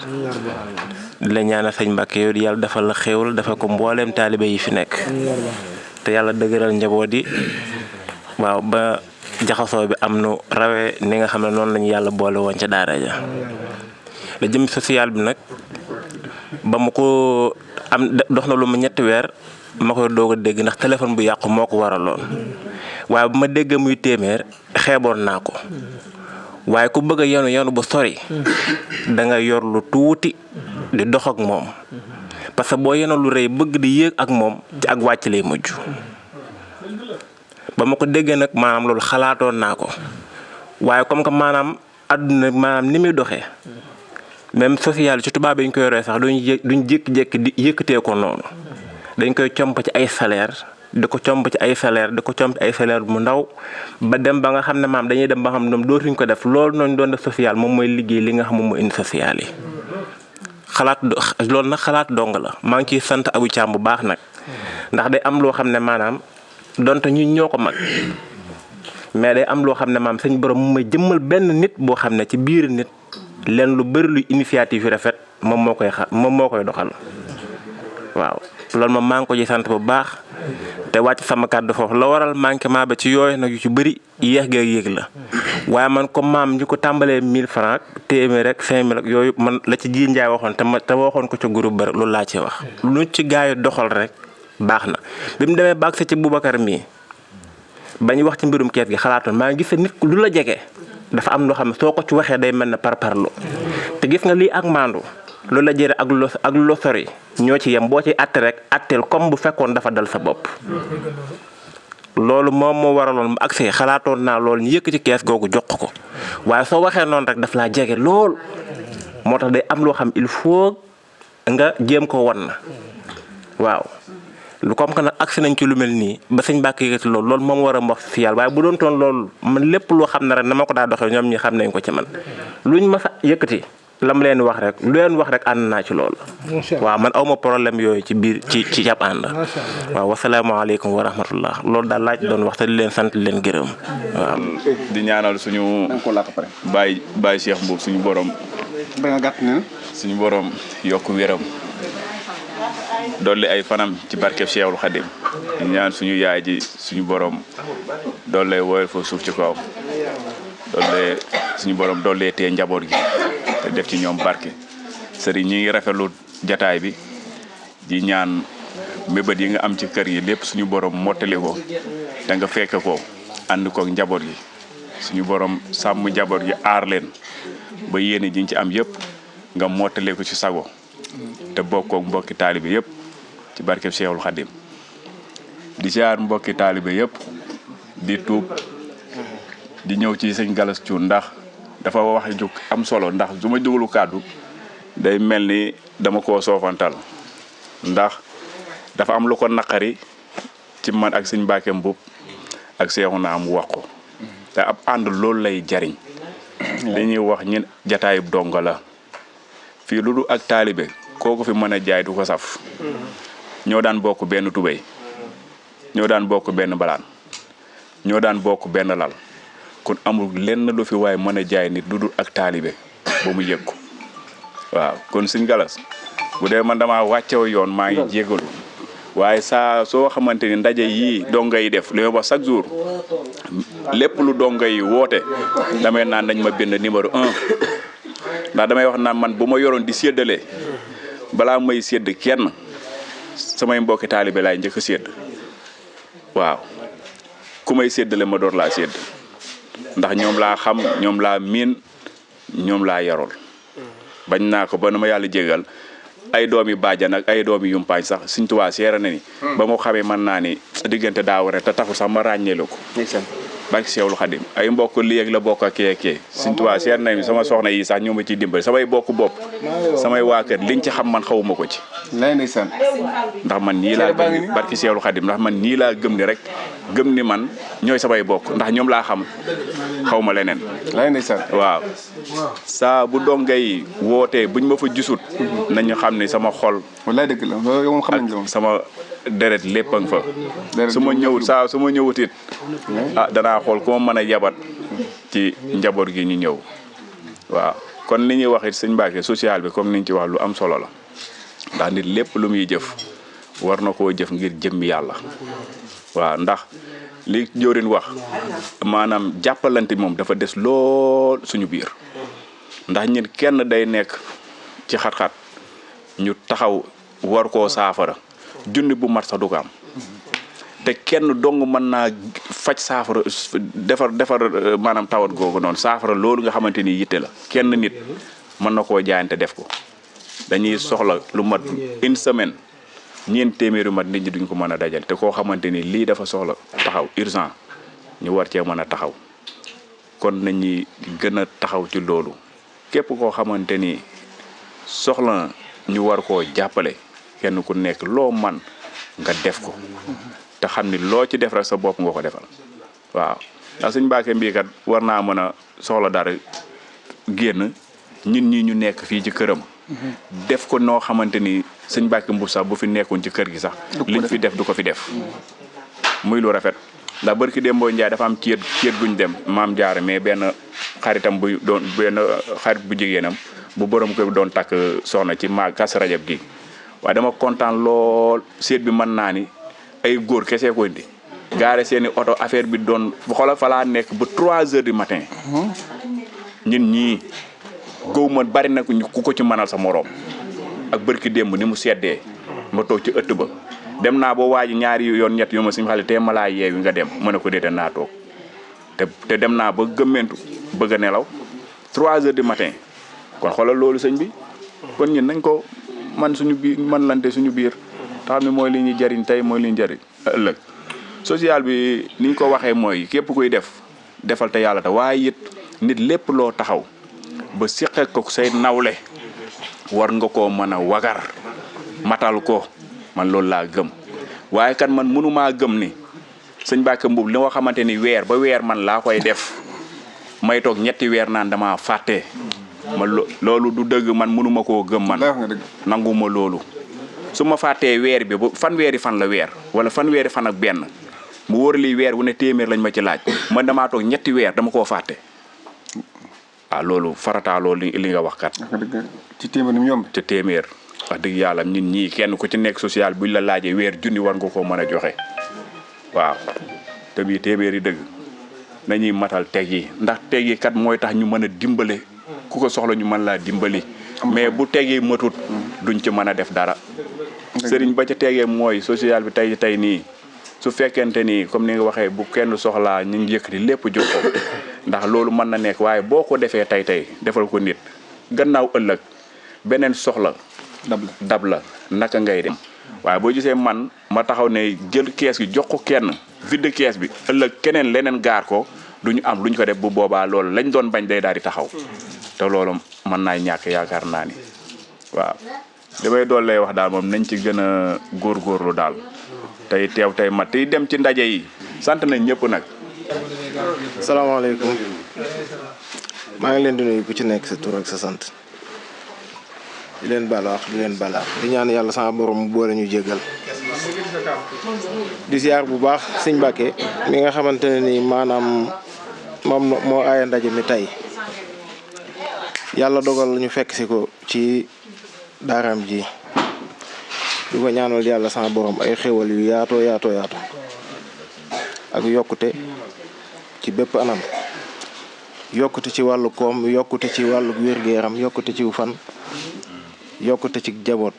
di la ñaanal sëñ Mbacke yow di yàlla defal la xéewal dafa ko mbooleem taalibe yi fi nekk te yàlla dëgëral njaboot yi waaw ba jaxasoo bi am nu rawee ni nga xam ne noonu lañu yàlla boole woon ca daara ja la jëm social bi nag ba mu ko am dox na lu ma ñetti weer ma koy doog a dégg ndax téléphone bu yàqu moo ko waraloon waaye bu ma dégg muy téeméer xeeboon naa ko waaye ku bëgg a yenu bu sori da nga yor lu tuuti di dox ak moom parce que boo yenu lu rëy bëgg di yéeg ak moom ci ak wàcc lay mujj ba ma ko déggee nag maanaam loolu xalaatoon naa ko waaye comme que maanaam àdduna maanaam ni muy doxee même social ci tubaab yi ñu koy yoree sax duñ jékki-jékki di yëkkatee ko noonu dañ koy comp ci ay salaire di ko comp ci ay salaire bu ndaw ba dem ba nga xam ne maam dañuy dem ba xam ne ñoom dootuñ ko def loolu noonu doon def social moom mooy liggéey li nga xam moom mooy indi social yi loolu nag xalaat dong la maa ngi ciy sant Abou Thiam bu baax nag ndax day am loo xam ne maanaam donte ñun ñoo ko mag mais day am loo xam ne maam suñ borom mu may jëmmal benn nit boo xam ne ci biir nit leen lu bëri lu initiative yu rafet moom moo koy doxal waaw loolu moom maa ngi ko ci sant bu baax te wàcc sama kàddu foofu la waral manquement ba ci yooyu nag yu ci bëri yéex geeg yéeg la waaye man comme maam ñu ko tàmbalee 1000 francs téeméer rek 5000 ak yooyu man la ci ji njaay waxoon te waxoon ko ci groupe ba rek loolu laa ci wax lu ci gaa yi doxal rek baax na bi mu demee baag sa ci Boubacar mii bañ wax ci mbirum kees gi xalaatoon maa ngi gis nit lu la jege dafa am loo xam ne soo ko ci waxee day mel ne parparloo te gis nga lii ak maandu loolu la jëre ak lu sori ñoo ci yem boo ci àtte rek àtteel comme bu fekkoon dafa dal sa bopp loolu moom moo waraloon bu agsee xalaatoon naa loolu ñu yëkk ci kees googu jox ko waaye soo waxee noonu rek daf laa jege lool moo tax day am loo xam il faut nga jéem ko wan na waaw lu comme que nag agsi nañ ci lu mel nii ba sëñ Mbàkke yëkkati loolu moom war a wax fi yàlla waaye bu doon toon loolu man lépp loo xam ne rek na ma ko daa doxee ñoom ñi xam nañ ko ci man luñ ma sa yëkkati la ma leen wax rek lu leen wax rek ànd naa ci loolu waaw man awma problème yooyu ci biir ci jàpp ànd waaw wasalaamaaleykum wa rahmatullah loolu daal laaj doon wax te di leen sant leen gërëm waaw di ñaanal suñu baay Cheikh Mbuub suñu borom suñu borom yokk wéram dolli ay fanam ci barkeb Cheikhul Khadim di ñaan suñu yaay ji suñu borom doole woyal foofu suuf ci kawam doole suñu borom doole tee njaboot gi te def ci ñoom barke sëriñ ñi ngi rafetlu jataay bi di ñaan mébét yi nga am ci kër yi lépp suñu borom mottali ko te nga fekk ko ànd koog njaboot gi suñu borom sàmm njaboot gi aar leen ba yéene ji ci am yëpp nga mottali ko ci sago te bokkoog mbokki taalibe yëpp ci barkeb Cheikhul Khadim di ziar mbokki taalibe yëpp di tuub di ñëw ci sëñ Galas Cuun ndax dafa wax ju am solo ndax su ma jógalu kàddu day mel ni dama koo soofantal ndax dafa am lu ko naqari ci man ak sëñ Mbàkke Mbuub ak Seexuna am wax ko te ab ànd loolu lay jariñ li ñuy wax ñun jataayub dongo la fii lu du ak taalibe kooku fi mën a jaay du ko saf ñoo daan bokk benn tubéy ñoo daan bokk benn balaan ñoo daan bokk benn lal kon amul lenn lu fi waaye mën a jaay nit lu dul ak taalibe ba mu yëg ko waaw kon Sëñ Galas bu dee man dama wàccew yoon maa ngi jégalu waaye saa soo xamante ni ndaje yii donga yi def li ma wax chaque jour lépp lu donga yi woote damay naan nañ ma bind numéro 1 ndax damay wax naan man bu ma yoroon di séddale balaa may sédd kenn samay mbokki taalibe laay njëkk a sédd waaw ku may séddale ma door laa sédd ndax ñoom laa xam ñoom laa miin ñoom laa yarol bañ naa ko ba na ma yàlla jégal ay doomi bàjjan ak ay doomi yumpaañ sax Sëñ Tuubaa seera na ni ba ma xamee mën naa ni diggante daaw rek te taxu sax ma ràññeelu ko barke Seexul Xadim ay mbokk lii ak la bokk ak kee Sëñ Tuubaa seer na ni sama soxna yi sax ñoo ma ciy dimbali samay bokk bopp samay waa kër liñ ci xam man xawuma ko ci ndax man nii laa gëm barke Seexul Xadim ndax man nii laa gëm ni rek gëm ni man ñooy samay bokk ndax ñoom laa xam xaw ma leneen waaw saa bu dongay wootee buñ ma fa gisut nañu xam ne sama xol wallaay dëgg la yow moom xam nañ la sama deret lépp a nga fa su ma ñëwut saa su ma ñëwut it danaa xool ku ma mën a yabat ci njaboot gi ñu ñëw waaw kon li ñuy wax it sëñ Mbàkke social bi comme niñ ci wax lu am solo la ndax nit lépp lu muy jëf war na koo jëf ngir jëmmi yàlla waaw ndax li jóorin wax maanaam jàppalante moom dafa des lool suñu biir ndax ñun kenn day nekk ci xat-xat ñu taxaw war koo saafara junni bu mat sax du ko am te kenn dong mën naa faj saafara defar maanaam tawat googu noonu saafara loolu nga xamante ni yitte la kenn nit mën na koo jaayante def ko dañuy soxla lu mat une semaine ñeent téeméeri mat nit ñi duñ ko mën a dajal te koo xamante ni lii dafa soxla taxaw urgent ñu war cee mën a taxaw kon nañuy gën a taxaw ci loolu képp koo xamante ni soxla ñu war koo jàppale kenn ku nekk loo man nga def ko te xam ni loo ci def rek sa bopp nga ko defal waaw ndax Sëñ Mbàkke mbii kat war naa mën a soxla dara génn ñun ñi ñu nekk fii ci këram def ko noo xamante ni Sëñ Mbàkke Mbuub sax bu fi nekkoon ci kër gi sax liñ fi def du ko fi def muy lu rafet ndax barki Dembo Njaay dafa am ceet guñ dem maam jaara mais benn xaritam bu doon benn xarit bu jigéenam bu borom ko doon takk soxna ci ma Kazu Rajab gi waaye dama kontaan lool seet bi mën naa ni ay góor kese ko indi gaare seeni oto affaire bi doon xoolal fa laa nekk ba 3 heures du matin ñun ñii góob ma bari na ku ko ci mënal sa moroom ak barki démb ni mu seddee ma toog ci ëtt ba dem naa ba waaji ñaari yoon ñett yu ma suñu xale te ma laa yeewi nga dem mën a ko déedéet naa toog te dem naa ba gëmmentu bëgg a nelaw 3 heures du matin kon xoolal loolu sëñ bi kon ñun nañ ko man suñu biir man lante suñu biir te xam ne mooy li ñuy jariñ tey mooy li ñuy jariñ ëllëg social bi ni ñu ko waxee mooy képp kuy defal te yàlla te waaye it nit lépp loo taxaw ba siqee ko say nawle war nga koo mën a wagar matal ko man loolu laa gëm waaye kan man mënumaa gëm ni sëñ Mbacke Mbuub li nga xamante ni weer ba weer man laa koy def may toog ñetti weer naan dama fàtte ma loolu du dëgg man mënuma koo gëm man nanguma loolu su ma fàttee weer bi bu fanweeri fan la weer wala fanweeri fan ak benn mu wóor lii weer wu ne téeméer lañ ma ci laaj man damaa toog ñetti weer dama koo fàtte waaw loolu farataaloo li nga wax kat ci téeméer ni mu yomb ci téeméer wax dëgg yàlla nit ñi kenn ku ci nekk social buñ la laajee weer junni war nga koo mën a joxe waaw te bii téeméer yi dëgg nañuy matal teg yi ndax teg yi kat mooy tax ñu mën a dimbale ku ko soxla ñu mën laa dimbali mais bu tegee matut duñ ci mën a def dara sëriñ ba ca tegee mooy social bi tey nii su fekkente ni comme ni nga waxee bu kenn soxlaa ñu ngi yëkkati lépp jox ko ndax loolu mën na nekk waaye boo ko defee tey defal ko nit gannaaw ëllëg beneen soxla dab la naka ngay dem waaye boo gisee man ma taxaw ne jël kees gi jox ko kenn vide kees bi ëllëg keneen leneen gaar ko duñu am luñ ko def bu boobaa loolu lañ doon bañ day daal di taxaw te loolu mën naa ñàkk yaakaar naa ni waaw li may doon lay wax daal moom nañ ci gën a góorgóorlu daal tey teew tey mat tey dem ci ndaje yi sant nañ ñëpp nag. salaamaaleykum maa ngi leen di nuyu ku ci nekk sa tur ak sa sant di leen baal wax di leen balaax di ñaan yàlla sama borom mu boole ñu jéggal di ziar bu baax sëñ Mbacke mi nga xamante ne nii maanaam moom moo aaya ndaje mi tey yàlla dogal ñu fekk si ko ci daaraam ji di ko ñaanal yàlla sama borom ay xéwal yu yaatoo ak yokkute ci bépp anam yokkute ci wàllu koom yokkute ci wàllu wér-gu-yaram yokkute ci fan yokkute ci jaboot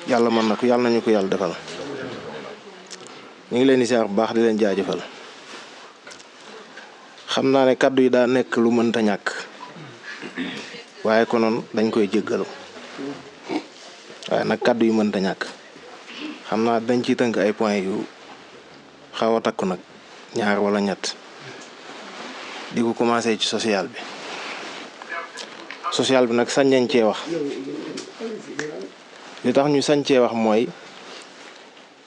yàlla mën na ko yàlla nañu ko yàlla defal ñu ngi leen di ziar bu baax di leen jaajëfal xam naa ne kàddu yi daa nekk lu mënta ñàkk waaye konoon dañ koy jéggalu waaye nag kàddu yu mënta ñàkk xam naa dañ ciy tënk ay points yu xaw a takku nag ñaar wala ñett di ko commencé ci social bi nag sañ nañ cee wax li tax ñu sañ cee wax mooy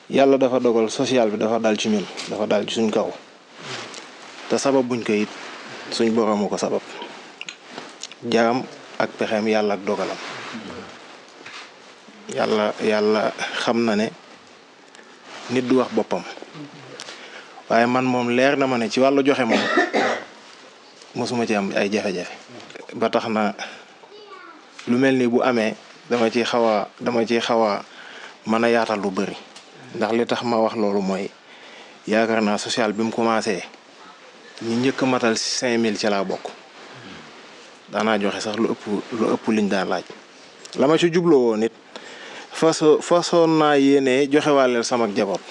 yàlla dafa dogal social bi dafa dal ci ñun dafa dal ci suñ kaw te sabab buñ ko it suñ boroomu ko sabab jaam ak pexeem yàlla ak dogalam yàlla xam na ne nit du wax boppam waaye man moom leer na ma ne ci wàllu joxe moom mosuma ci am ay jafe-jafe ba tax na lu mel ni bu amee dama ci xaw a mën a yaatal lu bëri ndax li tax ma wax loolu mooy yaakaar naa social bi mu commencé ñi njëkk a matal 5000 ci laa bokk daanaa joxe sax lu ëpp liñ daan laaj la ma ci jubloo woon nit façon naa yéene joxe wàlleel sama jaboot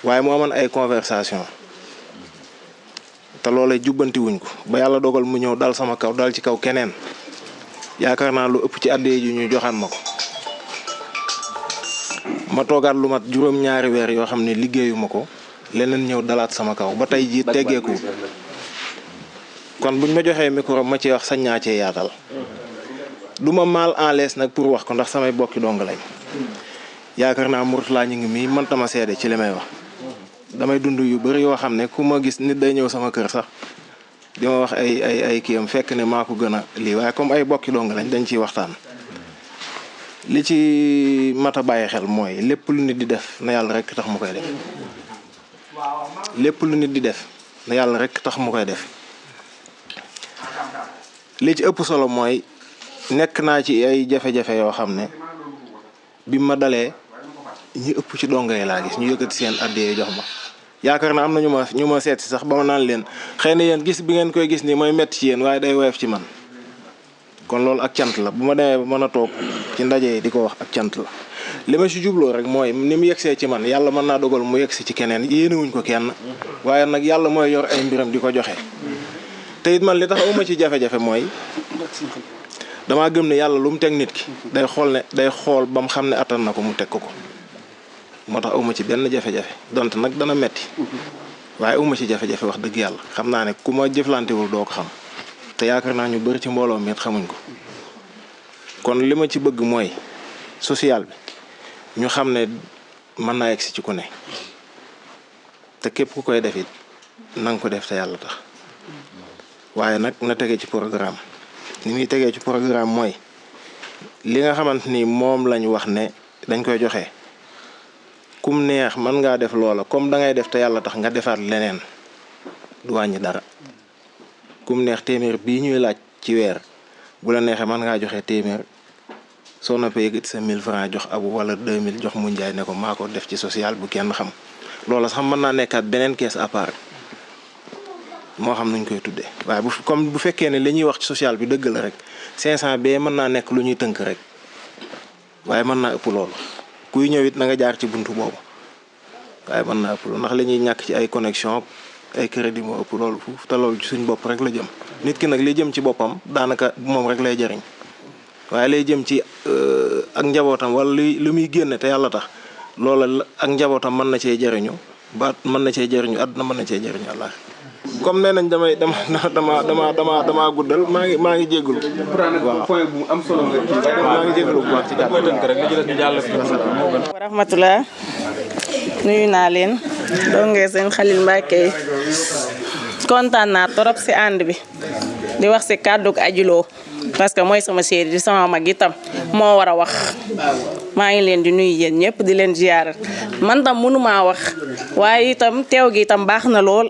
waaye mu amoon ay conversation te loolee jubbanti wuñ ko ba yàlla dogal mu ñëw dal sama kaw dal ci kaw keneen yaakaar naa lu ëpp ci àddee ji ñu joxaan ma ko ma toogaat lu mat juróom-ñaari weer yoo xam ne liggéeyu ma ko leneen ñëw dalaat sama kaw ba tey jii teggeeku kon buñ ma joxee micro ma ci wax sañ naa cee yaatal du ma mal en l'aise nag pour wax ko ndax samay bokki dong lañ yaakaar naa Mourtala ñu ngi mii mënta ma seede ci li may wax damay dund yu bari yoo xam ne ku ma gis nit day ñëw sama kër sax di ma wax ay kiyam fekk ne maa ko gën a lii waaye comme ay bokki dong lañ dañ ciy waxtaan. li ci mat a bàyyi xel mooy lépp lu nit di def na yàlla rek tax mu koy def lépp lu nit di def na yàlla rek tax mu koy def li ci ëpp solo mooy nekk naa ci ay jafe-jafe yoo xam ne bi ma dalee ñi ëpp ci dongo yi laa gis ñu yëkkati seen addee jox ma yaakaar naa am na ñu ma seet si sax ba ma naan leen xëy na yéen gis bi ngeen koy gis nii mooy metti ci yéen waaye day woyof ci man kon loolu ak cant la bu ma demee ba mën a toog ci ndaje yi di ko wax ak cant la li ma si jubloo rek mooy ni mu yegsee ci man yàlla mën naa dogal mu yegsi ci keneen yéenewuñ ko kenn waaye nag yàlla mooy yor ay mbiram di ko joxe te it man li tax awma ci jafe-jafe mooy damaa gëm ne yàlla lu mu teg nit ki day xool ba mu xam ne attan na ko mu teg ko moo tax awma ci benn jafe-jafe donte nag dana metti waaye awma ci jafe-jafe wax dëgg yàlla xam naa ne ku ma jëflantewul doo ko xam te yaakaar naa ñu bëri ci mbooloo mi it xamuñ ko kon li ma ci bëgg mooy social bi ñu xam ne mën naa egsi ci ku ne te képp ku koy def it na nga ko def te yàlla tax waaye nag na tegee ci programme ni muy tegee ci programme mooy li nga xamante ni moom lañ wax ne dañ koy joxe kum neex mën ngaa def loola comme da ngay def te yàlla tax nga defaat leneen du wàññi dara kum neex téeméer bii ñuy laaj ci weer bu la neexee mën ngaa joxe téeméer soo noppee yëgati sa 1000 francs jox abu wala 2000 jox mu njaay ne ko maa ko def ci social bu kenn xam loola sax mën naa nekkaat beneen caisse à part moo xam nuñ koy tuddee waaye comme bu fekkee ne li ñuy wax ci social bi dëgg la rek 500 bee mën naa nekk lu ñuy tënk rek waaye mën naa ëpp loolu kuy ñëw it na nga jaar ci buntu boobu waaye mën naa ëpp loolu ndax li ñuy ñàkk ci ay connexion ay crédit moo ëpp loolu foofu te loolu ci suñ bopp rek la jëm nit ki nag li jëm ci boppam daanaka moom rek lay jariñ waaye lay jëm ci ak njabootam wala li muy génne te yàlla tax loola ak njabootam mën na cee jariñu ba mën na cee jariñu àdduna mën na cee jariñu àllaa comme nee nañ dama guddal maa ngi jégalu. waaw point bu am solo nga ci maa ngi jégalu bu baax ci gàttal tënk rek li ci des ñu jàll wa rahmatullah nuyu naa leen dongee seen Xalil Mbàkke kontaan naa torop si ànd bi di wax si kàddug ajuloo parce que mooy sama séeri di sama mag itam moo war a wax maa ngi leen di nuyu yéen ñëpp di leen ziyaara man tam mënumaa wax waaye itam teew gi itam baax na lool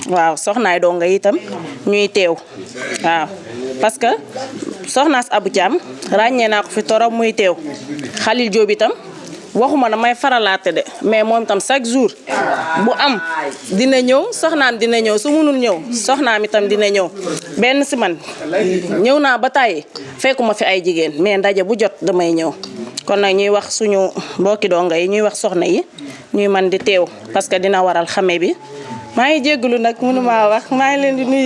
waaw soxnaay donga itam ñuy teew waaw parce que soxnaas Abu Thiam ràññee naa ko fi torop muy teew Xalil Jóob itam waxuma na may faralaate de mais moom itam chaque jour bu am dina ñëw soxnaam dina ñëw su mënul ñëw soxnaam itam dina ñëw benn si man ñëw naa ba tàyyi fekkuma fi ay jigéen mais ndaje bu jot damay ñëw kon nag ñuy wax suñu mbokki donga yi ñuy wax soxna yi ñuy man di teew parce que dina waral xame bi maa ngi jégalu nag mënuma wax maa ngi leen di nuyu